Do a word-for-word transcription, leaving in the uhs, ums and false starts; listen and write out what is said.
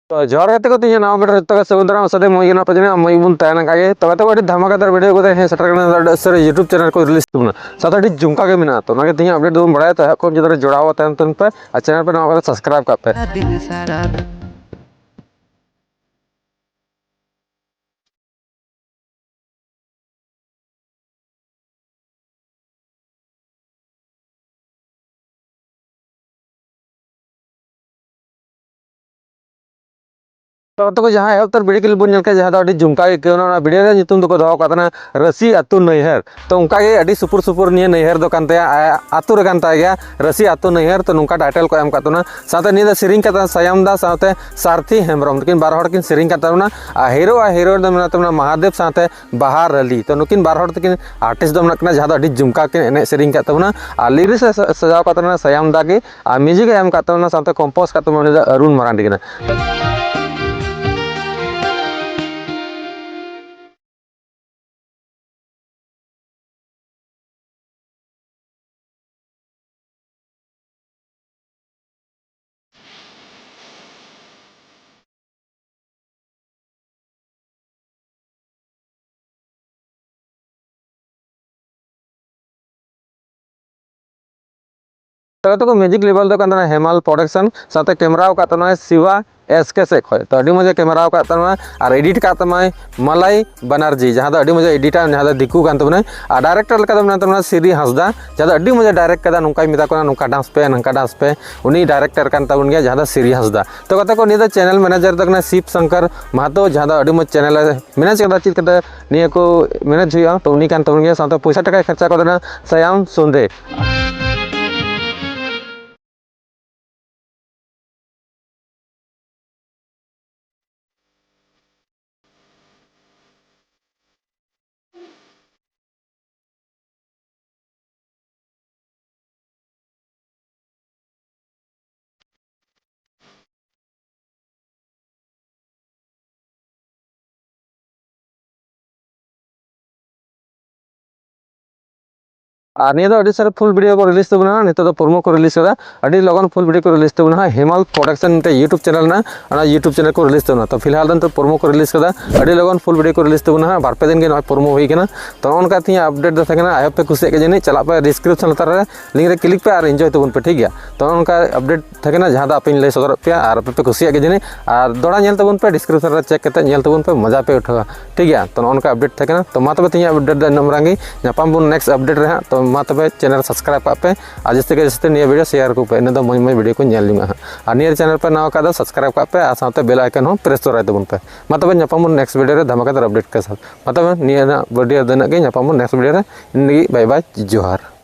ᱛᱚ ᱡᱚᱦᱟᱨ ᱜᱟᱛᱮ ᱠᱚ, ᱛᱮᱦᱮᱧᱟᱜ ᱱᱟᱣᱟ ᱵᱷᱤᱰᱤᱭᱳ ᱨᱮ ᱡᱚᱛᱚ ᱜᱮ ᱥᱟᱹᱜᱩᱱ ᱫᱟᱨᱟᱢ᱾ ᱥᱟᱫᱮ ᱢᱚᱡᱽ ᱜᱮ ᱢᱮᱱᱟᱜ ᱯᱮ ᱡᱟᱹᱱᱤᱡ, ᱢᱚᱡᱽ ᱵᱚᱱ ᱛᱟᱦᱮᱸ ᱞᱮᱱ ᱠᱷᱟᱡ ᱜᱮ᱾ ᱛᱚ ᱜᱟᱛᱮ ᱠᱚ, ᱟᱹᱰᱤ ᱫᱷᱟᱢᱟᱠᱟᱫᱟᱨ ᱵᱷᱤᱰᱤᱭᱳ ᱠᱚ ᱦᱮᱡ ᱥᱮᱴᱮᱨ ᱠᱟᱱᱟ, ᱟᱹᱰᱤ ᱩᱥᱟᱹᱨᱟ YouTube ᱪᱮᱱᱮᱞ ᱠᱚ ᱨᱤᱞᱤᱡᱽ ᱛᱟᱵᱚᱱᱟ, ᱥᱟᱶᱛᱮ ᱟᱹᱰᱤ ᱡᱷᱩᱢᱠᱟ ᱜᱮ ᱢᱮᱱᱟᱜᱼᱟ᱾ ᱛᱚ ᱚᱱᱟᱜᱮ ᱛᱮᱦᱮᱧᱟᱜ ᱟᱯᱰᱮᱴ ᱫᱚᱵᱚᱱ ᱵᱟᱲᱟᱭᱟ᱾ ᱛᱚ ᱮᱦᱚᱵ ᱠᱷᱚᱱ ᱢᱩᱪᱟᱹᱫ ᱫᱷᱟᱹᱨᱤᱡ ᱡᱚᱲᱟᱣ ᱛᱟᱦᱮᱱ ᱛᱟᱵᱚᱱ ᱯᱮ, ᱟᱨ ᱪᱮᱱᱮᱞ ᱯᱮ ᱱᱟᱣᱟ ᱠᱟᱛᱮ ᱥᱟᱵᱥᱠᱨᱟᱭᱤᱵ ᱠᱟᱜ ᱯᱮ᱾ ᱛᱚ ᱜᱟᱛᱮ ᱠᱚ, ᱡᱟᱦᱟᱸ ᱮᱦᱚᱵ ᱩᱛᱟᱹᱨ ᱵᱷᱤᱰᱤᱭᱳ ᱠᱞᱤᱯ ᱵᱚᱱ ᱧᱮᱞ ᱠᱮᱫ, ᱡᱟᱦᱟᱸ ᱫᱚ ᱟᱹᱰᱤ ᱡᱷᱩᱢᱠᱟ ᱜᱮ ᱟᱹᱭᱠᱟᱹᱣ ᱮᱱᱟ, ᱚᱱᱟ ᱵᱷᱤᱰᱤᱭᱳ ᱨᱮᱭᱟᱜ ᱧᱩᱛᱩᱢ ᱫᱚᱠᱚ ᱫᱚᱦᱚ ᱟᱠᱟᱫ ᱛᱟᱦᱮᱱᱟ ᱨᱟᱹᱥᱤ ᱟᱹᱛᱩ ᱱᱟᱹᱭᱦᱟᱹᱨ᱾ ᱛᱚ ᱚᱱᱠᱟ ᱜᱮ ᱟᱹᱰᱤ ᱥᱩᱯᱩᱨ ᱥᱩᱯᱩᱨ ᱱᱤᱭᱟᱹ ᱱᱟᱹᱭᱦᱟᱹᱨ ᱫᱚ ᱠᱟᱱ ᱛᱟᱭᱟ, ᱟᱭᱟᱜ ᱟᱹᱛᱩ ᱨᱮ ᱠᱟᱱ ᱛᱟᱭ ᱜᱮᱭᱟ, ᱨᱟᱹᱥᱤ ᱟᱹᱛᱩ ᱱᱟᱹᱭᱦᱟᱹᱨ᱾ ᱛᱚ ᱱᱚᱝᱠᱟ ᱴᱟᱭᱴᱮᱞ ᱠᱚ ᱮᱢ ᱟᱠᱟᱫ ᱛᱟᱵᱚᱱᱟ᱾ ᱥᱟᱶᱛᱮ ᱱᱤᱭᱟᱹ ᱫᱚ ᱥᱮᱨᱮᱧ ᱠᱟᱫᱟ ᱥᱟᱭᱟᱢ ᱫᱟ ᱥᱟᱶᱛᱮ ᱥᱟᱨᱛᱷᱤ ᱦᱮᱢᱵᱨᱚᱢ, ᱛᱟᱹᱠᱤᱱ ᱵᱟᱨ ᱦᱚᱲ ᱠᱤᱱ ᱥᱮᱨᱮᱧ ᱟᱠᱟᱫ ᱛᱟᱵᱚᱱᱟ᱾ ᱟᱨ ᱦᱤᱨᱳ ᱟᱨ ᱦᱤᱨᱳᱭᱤᱱ ᱫᱚ ᱢᱮᱱᱟᱜ ᱛᱟᱵᱚᱱᱟ ᱢᱟᱦᱟᱫᱮᱵ ᱥᱟᱶᱛᱮ ᱵᱟᱦᱟ ᱨᱟᱞᱤ᱾ ᱛᱚ ᱱᱩᱠᱤᱱ ᱵᱟᱨ ᱦᱚᱲ ᱛᱟᱹᱠᱤᱱ ᱟᱨᱴᱤᱥᱴ ᱫᱚ ᱢᱮᱱᱟᱜ ᱠᱤᱱᱟ, ᱡᱟᱦᱟᱸ ᱫᱚ ᱟᱹᱰᱤ ᱡᱷᱩᱢᱠᱟ ᱠᱤᱱ ᱮᱱᱮᱡ ᱥᱮᱨᱮᱧ ᱟᱠᱟᱫ ᱛᱟᱵᱚᱱᱟ᱾ ᱟᱨ ᱞᱤᱨᱤᱠᱥ ᱮ ᱥᱟ-, ᱥᱟᱡᱟᱣ ᱟᱠᱟᱫ ᱛᱟᱵᱚᱱᱟ ᱥᱟᱭᱟᱢ ᱫᱟ ᱜᱮ, ᱟᱨ ᱢᱤᱭᱩᱡᱤᱠ ᱮ ᱮᱢ ᱟᱠᱟᱫ ᱛᱟᱵᱚᱱᱟ ᱥᱟᱶᱛᱮ ᱠᱚᱢᱯᱳᱡᱽ ᱟᱠᱟᱫ ᱛᱟᱵᱚᱱᱟ ᱩᱱᱤ ᱫᱚ ᱚᱨᱩᱱ ᱢᱟᱨᱟᱱᱰᱤ ᱠᱟᱱᱟ᱾ ᱛᱚᱵᱮ ᱛᱚᱠᱚ ᱢᱤᱭᱩᱡᱤᱠ ᱞᱮᱵᱮᱞ ᱫᱚ ᱠᱟᱱ ᱛᱟᱦᱮᱱᱟ ᱦᱮᱢᱟᱞ ᱯᱨᱚᱰᱟᱠᱥᱚᱱ, ᱥᱟᱶᱛᱮ ᱠᱮᱢᱮᱨᱟ ᱟᱠᱟᱫ ᱛᱟᱦᱮᱱᱟᱭ ᱥᱤᱵᱟ ᱮᱥ ᱠᱮ ᱥᱮᱫ ᱠᱷᱚᱱ᱾ ᱛᱚ ᱟᱹᱰᱤ ᱢᱚᱡᱽ ᱮ ᱠᱮᱢᱮᱨᱟ ᱟᱠᱟᱫ ᱛᱟᱦᱮᱱᱟ ᱟᱨ ᱮᱰᱤᱴ ᱟᱠᱟᱫ ᱛᱟᱢᱟᱭ ᱢᱟᱞᱟᱭ ᱵᱟᱱᱟᱨᱡᱤ, ᱡᱟᱦᱟᱸ ᱫᱚ ᱟᱹᱰᱤ ᱢᱚᱡᱽ ᱮ ᱮᱰᱤᱴᱟ, ᱡᱟᱦᱟᱸ ᱫᱚ ᱫᱤᱠᱩ ᱠᱟᱱ ᱛᱟᱵᱚᱱᱟᱭ᱾ ᱟᱨ ᱰᱟᱭᱨᱮᱠᱴᱚᱨ ᱞᱮᱠᱟ ᱫᱚ ᱢᱮᱱᱟᱭ ᱛᱟᱵᱚᱱᱟ ᱥᱤᱨᱤ ᱦᱟᱸᱥᱫᱟ, ᱡᱟᱦᱟᱸ ᱫᱚ ᱟᱹᱰᱤ ᱢᱚᱡᱽ ᱮ ᱰᱟᱭᱨᱮᱠᱴ ᱠᱟᱫᱟ, ᱱᱚᱝᱠᱟᱭ ᱢᱮᱛᱟ ᱠᱚ ᱠᱟᱱᱟ, ᱱᱚᱝᱠᱟ ᱰᱟᱱᱥ ᱯᱮ, ᱱᱚᱝᱠᱟ ᱰᱟᱱᱥ ᱯᱮ᱾ ᱩᱱᱤ ᱰᱟᱭᱨᱮᱠᱴᱚᱨ ᱠᱟᱱ ᱛᱟᱵᱚᱱ ᱜᱮᱭᱟ, ᱡᱟᱦᱟᱸ ᱫᱚ ᱥᱤᱨᱤ ᱦᱟᱸᱥᱫᱟ᱾ ᱛᱚ ᱜᱟᱛᱮ ᱠᱚ, ᱱᱤᱭᱟᱹ ᱫᱚ ᱪᱮᱱᱮᱞ ᱢᱮᱱᱮᱡᱟᱨ ᱫᱚ ᱠᱟᱱᱟ ᱥᱤᱵ ᱥᱚᱝᱠᱚᱨ ᱢᱟᱦᱟᱛᱚ, ᱡᱟᱦᱟᱸ ᱫᱚ ᱟᱹᱰᱤ ᱢᱚᱡᱽ ᱪᱮᱱᱮᱞ ᱮ ᱢᱮᱱᱮᱡᱽ ᱠᱟᱫᱟ, ᱪᱮᱫ ᱠᱟᱛᱮ ᱱᱤᱭᱟᱹ ᱠᱚ ᱢᱮᱱᱮᱡᱽ ᱦᱩᱭᱩᱜᱼᱟ, ᱛᱚ ᱩᱱᱤ ᱠᱟᱱ ᱛᱟᱵᱚᱱ ᱜᱮᱭᱟ᱾ ᱥᱟᱶᱛᱮ ᱯᱚᱭᱥᱟ ᱴᱟᱠᱟᱭ ᱠᱷᱚᱨᱪᱟ ᱠᱟᱫᱟ ᱥᱟᱭᱟᱢ ᱥᱚᱱᱫᱮ᱾ ᱟᱨ ᱱᱤᱭᱟᱹ ᱫᱚ ᱟᱹᱰᱤ ᱥᱟᱨᱟ ᱯᱷᱩᱞ ᱵᱷᱤᱰᱤᱭᱳ ᱠᱚ ᱨᱤᱞᱤᱡᱽ ᱛᱟᱵᱚᱱᱟ᱾ ᱱᱤᱛᱚᱜ ᱫᱚ ᱯᱨᱳᱢᱳ ᱠᱚ ᱨᱤᱞᱤᱡᱽ ᱠᱟᱫᱟ, ᱟᱹᱰᱤ ᱞᱚᱜᱚᱱ ᱯᱷᱩᱞ ᱵᱷᱤᱰᱤᱭᱳ ᱠᱚ ᱨᱤᱞᱤᱡᱽ ᱛᱟᱵᱚᱱᱟ ᱦᱟᱸᱜ᱾ ᱦᱮᱢᱟᱞ ᱯᱨᱚᱰᱟᱠᱥᱚᱱ ᱢᱤᱫᱴᱮᱱ ᱭᱩᱴᱩᱵᱽ ᱪᱮᱱᱮᱞ ᱢᱮᱱᱟᱜᱼᱟ, ᱚᱱᱟ ᱭᱩᱴᱩᱵᱽ ᱪᱮᱱᱮᱞ ᱠᱚ ᱨᱤᱞᱤᱡᱽ ᱛᱟᱵᱚᱱᱟ᱾ ᱛᱚ ᱯᱷᱤᱞᱦᱟᱞ ᱫᱚ ᱱᱤᱛᱚᱜ ᱯᱨᱳᱢᱳ ᱠᱚ ᱨᱤᱞᱤᱡᱽ ᱠᱟᱫᱟ, ᱟᱹᱰᱤ ᱞᱚᱜᱚᱱ ᱯᱷᱩᱞ ᱵᱷᱤᱰᱤᱭᱳ ᱠᱚ ᱨᱤᱞᱤᱡᱽ ᱛᱟᱵᱚᱱᱟ ᱦᱟᱸᱜ᱾ ᱵᱟᱨ ᱯᱮ ᱫᱤᱱ ᱜᱮ ᱱᱚᱜᱼᱚᱭ ᱯᱨᱳᱢᱳ ᱦᱩᱭ ᱠᱟᱱᱟ᱾ ᱛᱚ ᱱᱚᱜᱼᱚ ᱱᱚᱝᱠᱟ ᱛᱤᱧᱟᱹ ᱟᱯᱰᱮᱴ ᱫᱚ ᱛᱟᱦᱮᱸ ᱠᱟᱱᱟ᱾ ᱟᱭ ᱦᱳᱯ ᱯᱮ ᱠᱩᱥᱤᱭᱟᱜ ᱜᱮ ᱡᱟᱹᱱᱤᱡ᱾ ᱪᱟᱞᱟᱜ ᱯᱮ ᱰᱤᱥᱠᱨᱤᱯᱥᱚᱱ ᱞᱟᱛᱟᱨ ᱨᱮ ᱞᱤᱝᱠ ᱨᱮ ᱠᱞᱤᱠ ᱯᱮ ᱟᱨ ᱮᱱᱡᱚᱭ ᱛᱟᱵᱚᱱ ᱯᱮ, ᱴᱷᱤᱠ ᱜᱮᱭᱟ? ᱛᱚ ᱱᱚᱜᱼᱚ ᱱᱚᱝᱠᱟ ᱟᱯᱰᱮᱴ ᱛᱟᱦᱮᱸ ᱠᱟᱱᱟ, ᱡᱟᱦᱟᱸ ᱫᱚ ᱟᱯᱮᱧ ᱞᱟᱹᱭ ᱥᱚᱫᱚᱨᱟᱫ ᱯᱮᱭᱟ ᱟᱨ ᱟᱯᱮ ᱯᱮ ᱠᱩᱥᱤᱭᱟᱜ ᱜᱮ ᱡᱟᱹᱱᱤᱡ᱾ ᱟᱨ ᱫᱚᱦᱲᱟ ᱧᱮᱞ ᱛᱟᱵᱚᱱ ᱯᱮ, ᱰᱤᱥᱠᱨᱤᱯᱥᱚᱱ ᱨᱮ ᱪᱮᱠ ᱠᱟᱛᱮ ᱧᱮᱞ ᱛᱟᱵᱚᱱ ᱯᱮ, ᱢᱚᱡᱟ ᱯᱮ ᱩᱴᱷᱟᱹᱣᱟ, ᱴᱷᱤᱠ ᱜᱮᱭᱟ? ᱛᱚ ᱱᱚᱜᱼᱚ ᱱᱚᱝᱠᱟ ᱟᱯᱰᱮᱴ ᱛᱟᱦᱮᱸ ᱠᱟᱱᱟ᱾ ᱛᱚ ᱢᱟ ᱛᱚᱵᱮ ᱛᱮᱦᱮᱧᱟᱜ ᱟᱯᱰᱮᱴ ᱫᱚ ᱤᱱᱟᱹᱜ ᱢᱟᱨᱟᱝ ᱜᱮ᱾ ᱧᱟᱯᱟᱢ ᱵᱚᱱ ᱱᱮᱠᱥᱴ ᱟᱯᱰᱮᱴ ᱨᱮ ᱦᱟᱸᱜ᱾ ᱛᱚ ᱢᱟ ᱛᱚᱵᱮ ᱪᱮᱱᱮᱞ ᱥᱟᱵᱥᱠᱨᱟᱭᱤᱵ ᱠᱟᱜ ᱯᱮ ᱟᱨ ᱡᱟᱹᱥᱛᱤ ᱠᱟᱭ ᱡᱟᱹᱥᱛᱤ ᱱᱤᱭᱟᱹ ᱵᱷᱤᱰᱤᱭᱳ ᱥᱮᱭᱟᱨ ᱠᱚ ᱯᱮ, ᱤᱱᱟᱹ ᱫᱚ ᱢᱚᱡᱽ ᱢᱚᱡᱽ ᱵᱷᱤᱰᱤᱭᱳ ᱠᱚ ᱧᱮᱞ ᱧᱟᱢᱚᱜᱼᱟ ᱦᱟᱸᱜ᱾ ᱟᱨ ᱱᱤᱭᱟᱹ ᱪᱮᱱᱮᱞ ᱯᱮ ᱱᱟᱣᱟ ᱠᱷᱟᱡ ᱫᱚ ᱥᱟᱵᱥᱠᱨᱟᱭᱤᱵ ᱠᱟᱜ ᱯᱮ ᱟᱨ ᱥᱟᱶᱛᱮ ᱵᱮᱞ ᱟᱭᱠᱚᱱ ᱦᱚᱸ ᱯᱨᱮᱥ ᱛᱚᱨᱟᱭ ᱛᱟᱵᱚᱱ ᱯᱮ᱾ ᱢᱟ ᱛᱚᱵᱮ ᱧᱟᱯᱟᱢ ᱵᱚᱱ ᱱᱮᱠᱥᱴ ᱵᱷᱤᱰᱤᱭᱳ ᱨᱮ ᱫᱷᱟᱢᱟᱠᱟᱫᱟᱨ ᱟᱯᱰᱮᱴ ᱠᱮ ᱥᱟᱛᱷ᱾ ᱢᱟ ᱛᱚᱵᱮ ᱱᱤᱭᱟᱹ ᱨᱮᱱᱟᱜ ᱵᱷᱤᱰᱤᱭᱳ ᱫᱚ ᱤᱱᱟᱹᱜ ᱜᱮ᱾ ᱧᱟᱯᱟᱢ ᱵᱚᱱ ᱱᱮᱠᱥᱴ ᱵᱷᱤᱰᱤᱭᱳ ᱨᱮ᱾ ᱤᱱᱟᱹᱜ ᱜᱮ, ᱵᱟᱭ ᱵᱟᱭ, ᱡᱚᱦᱟᱨ᱾